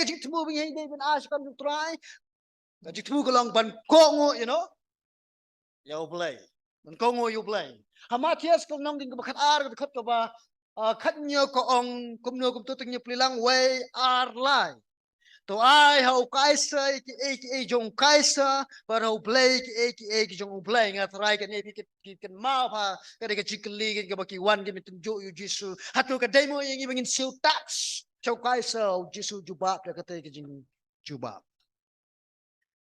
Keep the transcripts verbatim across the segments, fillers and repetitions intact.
jingthmu ba ngi hap ban ai sha kam jong U Trai. Ka jingthmu ka long ban kohnguh, you know, ïa U Blei. Ban kohnguh ïa U Blei. Ha Mathaios ka lynnong ding kaba khatar, ka dkhot kaba, ah, khathynñiew ka ong kumno, kumto te ngin ïa plie lang, wei, ar, lai. To ai ha u Kaisar kiei kiei jong u Kaisar, bad ha U Blei kiei kiei ki jong U Blei. Nga tharai kane phi kin, kin, kynmaw ha kane ka jingkylli kaba ki wan ki mynta, jong U Jisu. Hato ka dei mo ïa ngi ba ngin siew tax sha u Kaisar? U Jisu jubab da katei ka jingjubab.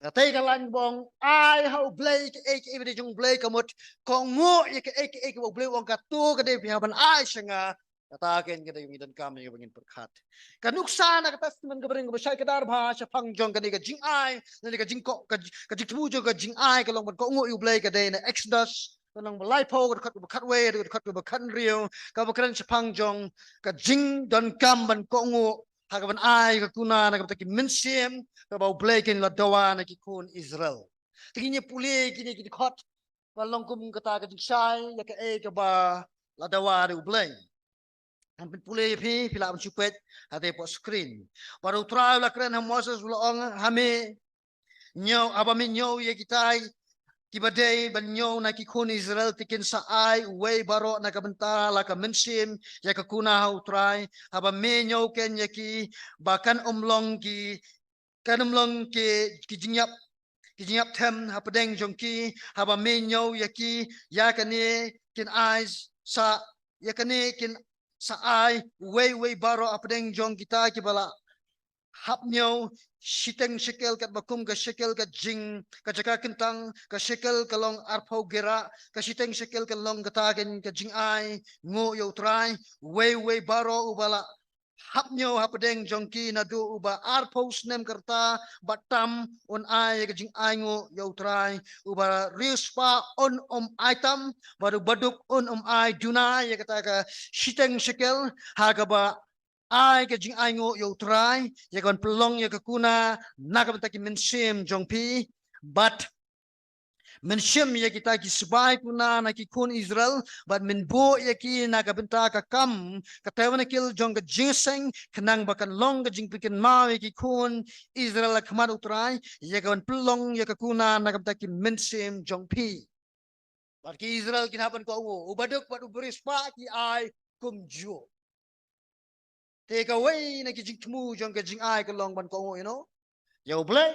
Katei ka lain ba ong ai ha U Blei kiei kiei ba dei jong U Blei, ka mut kohnguh ïa kiei kiei ba U Blei u ong, kato ka dei phi hap ban ai sha nga. Kata kein ka dei ba ngi donkam ïa ba ngin pyrkhat. Ka nuksa na ka Testament kaba rim kaba shai kdar bha shaphang jong kane ka jingai, ne ka jingkohnguh, ka, ka jingthmu jong ka jingai ka long ban kohnguh ïa U Blei, ka dei na Exodus ka lynnong ba laiphew, ka dkhot kaba khatwei, ka dkhot kaba khathynriew, kaba kren shaphang jong ka jingdonkam ban kohnguh ha kaban ai ka kuna na ka bynta ki mynsiem kaba U Blei u la dawa na ki khun Israel. Te ngin ïa pule kine ki dkhot ba long kum kata ka jingshai ïa kaei kaba la dawa da U Blei. Ngan pynpule ïa phi, phi lah ban shu peit hapoh screen. Bad U Trai u la kren ha Moses, u la ong, ha me ñiew, haba me ñiew ïa kitai kiba dei ban ñiew na ki khun Israel, te kin sa ai uwei baroh na ka bynta la ka mynsiem ïa ka kuna ha U Trai. Haba me ñiew kein ïa ki, ba kan ym long ki, kan ym long ki, ki jingïap, ki jingïap them hapdeng jong ki. Haba me ñiew ïa ki, ïa kane kin ai sa, ïa kane kin sa ai uwei uwei baroh hapdeng jong kita kiba la hap ñiew, shiteng shekel katba kum ka shekel ka jing, ka jaka kyntang, ka shekel ka long arphew gerah, ka shiteng shekel ka long kata kein ka jingai nguh ïa U Trai. Uwei uwei baroh uba la hap ñiew hapdeng jong ki, naduh uba arphew snem ka rta bad tam, un ai ïa ka jingai nguh ïa U Trai. Uba riewspah un ym ai tam, bad u baduk un ym ai duna ïa kata ka shiteng shekel ha kaba ai ka jingai nguh ïa U Trai, ïa kaban pynlong ïa ka kuna na ka bynta ki mynsiem jong phi. Bad men shim ïa kita ki sbai kuna na ki khun Israel, bad men buh ïa ki na ka bynta ka kam ka tabernakl jong ka jingïaseng, khnang ba kan long ka jingpynkynmaw ïa ki khun Israel ha khmat U Trai, ïa kaban pynlong ïa ka kuna na ka bynta ki mynsiem jong phi. Bad ki Israel kin hap ban kohnguh, u baduk bad u riewspah ki ai kumjuh. Te kawei na ki jingthmu jong ka jingai ka long ban kohnguh, you know, ïa U Blei,